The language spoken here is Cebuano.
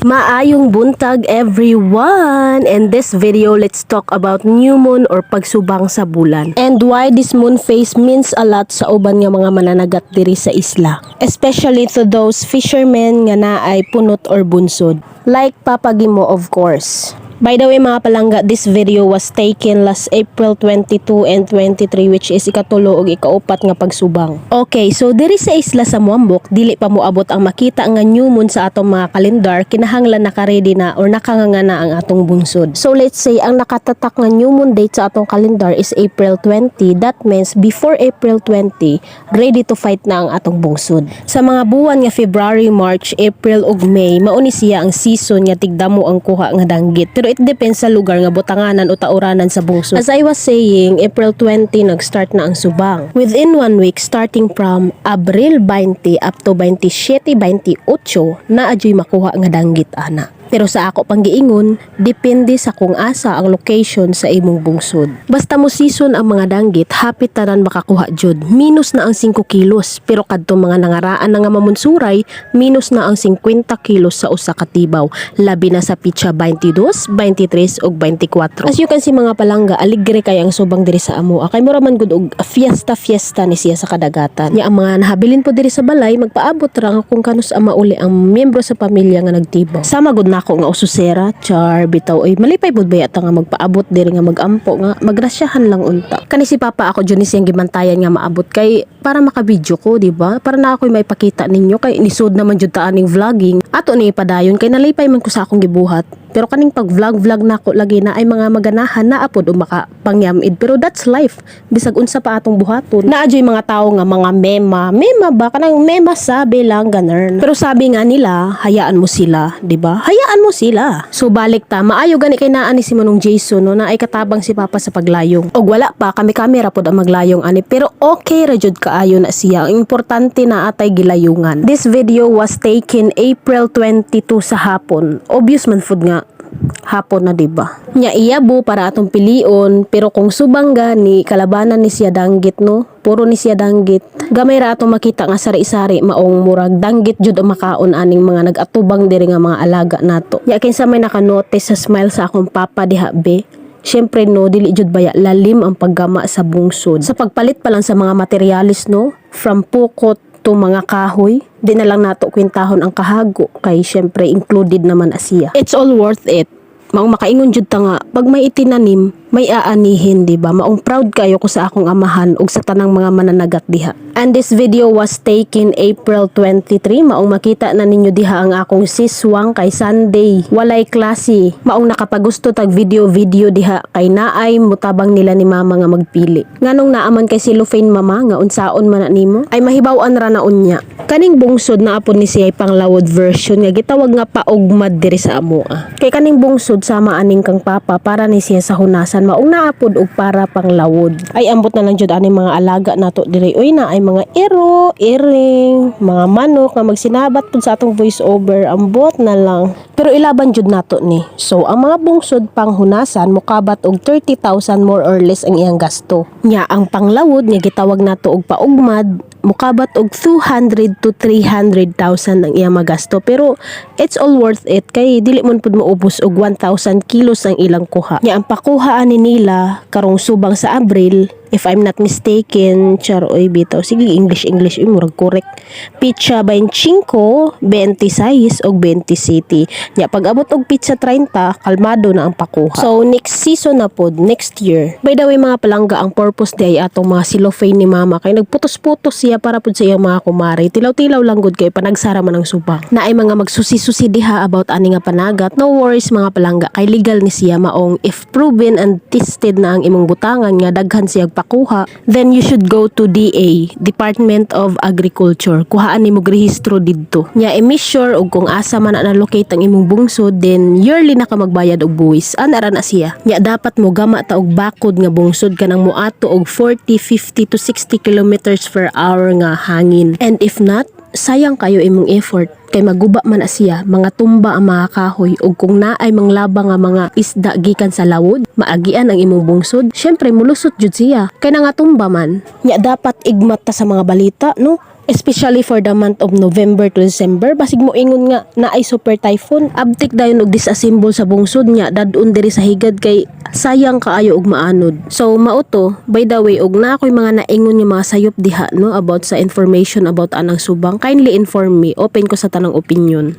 Maayong buntag, everyone! In this video, let's talk about new moon or pagsubang sa bulan. And why this moon phase means a lot sa uban nga mga mananagat diri sa isla. Especially to those fishermen nga naay punot or bunsod. Like Papa Gimo, of course. By the way, mga palangga, this video was taken last April 22 and 23, which is ikatulo ug ikaupat nga pagsubang. Okay, so diri sa isla sa Moamboc, dili pa moabot ang makita nga new moon sa atong mga kalendar, kinahanglan naka-ready na or nakanganga na ang atong bungsod. So let's say ang nakatatak nga new moon date sa atong kalendar is April 20, that means before April 20, ready to fight na ang atong bungsod. Sa mga buwan nga February, March, April ug May, mao ni siya ang season nga tigdamo ang kuha nga danggit. Pero it depends sa lugar nga butanganan o tauranan sa bungsod. As I was saying, April 20 nag-start na ang subang. Within one week, starting from Abril 20 up to 27, 28, naa juy makuha nga danggit ana. Pero sa ako pang giingon, depende sa kung asa ang location sa imong bungsod. Basta mo season ang mga danggit, hapit tanan makakuha jud. Minus na ang 5 kilos, pero kadto mga nangaraan na nga mamunsuray, minus na ang 50 kilos sa usa ka tibaw. Labi na sa pitsa 22, 23 ug 24. As you can see, mga palangga, aligre kay ang subang diri sa amo. Kay mura man gud og fiesta fiesta ni siya sa kadagatan. Nya ang mga nahabilin po diri sa balay, magpaabot ra kung kanus ama uli ang miyembro sa pamilya nga nagtibaw. Sama gud nako nga ususera, char, bitaw oy, malipay pud baya ta nga magpaabot diri nga magampo nga magrasyahan lang unta. Kani si Papa, ako jud ni siyang gibantayan nga maabot kay para makabidyo ko, di ba? Para na ako'y maipakita ninyo kay nisod naman jud ta aning vlogging. Ato ni ipadayon kay nalipay man ko sa akong gibuhat. Pero kaning pag vlog vlog nako lagi na ay mga maganahan na apod o makapangyamid. Pero that's life. Bisag unsa pa atong buhaton. Naa juy mga tao nga mga mema. Mema ba kanang mema, sabi lang ganun. Pero sabi nga nila, hayaan mo sila, di ba? Hayaan mo sila. So balik ta, maayo gani kay naa ni si Manong Jason no, na ay katabang si Papa sa paglayong. Og wala pa kami, kamera pod ang maglayong ani, pero okay ra jud kaayo na siya. Ang importante na atay gilayungan. This video was taken April 22 sa hapon. Obvious man food nga hapon na, di ba? Nya iyabo para atong pilion, pero kung subang gani kalabanan ni siya danggit no, puro ni siya danggit. Gamay ra atong makita nga sari-sari, maong murag danggit jud ang makaon aning mga nag-atubang diri nga mga alaga nato. Nya kinsa may naka-notice sa smile sa akong papa diha be? Siyempre no, dili jud baya lalim ang paggama sa bungsod. Sa pagpalit pa lang sa mga materialis no, from pukot to mga kahoy, di na lang nato kwentahon ang kahago kay syempre included naman asiya. It's all worth it. Maong makaingon jud ta nga pag may itinanim, may aanihin, di ba? Maong proud kayo ko sa akong amahan ug sa tanang mga mananagat diha. And this video was taken April 23. Maong makita na ninyo diha ang akong siswang kay Sunday. Walay klase. Maong nakapagusto tag video video diha kay naay mutabang nila ni mama nga magpili. Nganong naaman kay cellophane, mama, nga unsaon man na nimo ay mahibaw-an ra na unya. Kaning bungsod na apon ni siya panglawod version nga gitawag nga paugmad diri sa amoa. Kay kaning bungsod sama aning kang papa, para ni siya sa hunasan, maong naapod og para panglawod. Ay, ambot na lang jud aning mga alaga nato diri oy, na ay mga iro, iring, mga manok nga magsinabat pud sa atong voice over, ambot na lang. Pero ilaban jud nato ni. So ang mga bungsod panghunasan mokabat og 30,000 more or less ang iyang gasto. Nya ang panglawod nga gitawag nato og paugmad mukabat og 200 to 300,000 ang iyang magasto, pero it's all worth it kay dili man pud maubos og 1,000 kilos ang ilang kuha. Nya ang pakuha ani nila karong subang sa Abril, if I'm not mistaken, char oy bitaw, sige English English uy, murag correct, pitsa 25, 26 og 27. Nya pag abot og pitsa 30, kalmado na ang pakuha. So next season na pod, next year. By the way, mga palangga, ang purpose di ay atong mga cellophane ni mama kay nagputos-putos siya para pud sa iyang mga kumare. Tilaw-tilaw lang gud kay panagsara man ang subang. Na ay mga magsusi-susi diha about ani nga panagat. No worries, mga palangga, kay legal ni siya, maong if proven and tested na ang imong butangan nga daghan siya pakuha, then you should go to DA, Department of Agriculture. Kuhaan nimo rehistro didto. Nya i-measure og kung asa man na locate ang imong bungsod, then yearly na ka magbayad og buwis. Ana ra na siya. Nya dapat mo gama ta og bakod nga bungsod, kanang moato og 40, 50 to 60 kilometers per hour nga hangin. And if not, sayang kayo imong effort kay maguba man na siya, mga tumba ang mga kahoy, ug kung naay manglaba nga mga isda gikan sa lawod, maagian ang imong bungsod, syempre mulusot jud siya kay nangatumba man. Nya dapat igmat ta sa mga balita no. Especially for the month of November to December, basig mo ingon nga naay super typhoon. Abtik dayon og disassemble sa bungsod niya, dadon diri sa higad kay sayang kaayo og maanod. So mao to, by the way, og naa ko'y mga naingon nga mga sayop diha, no, about sa information about anang subang, kindly inform me. Open ko sa tanang opinion.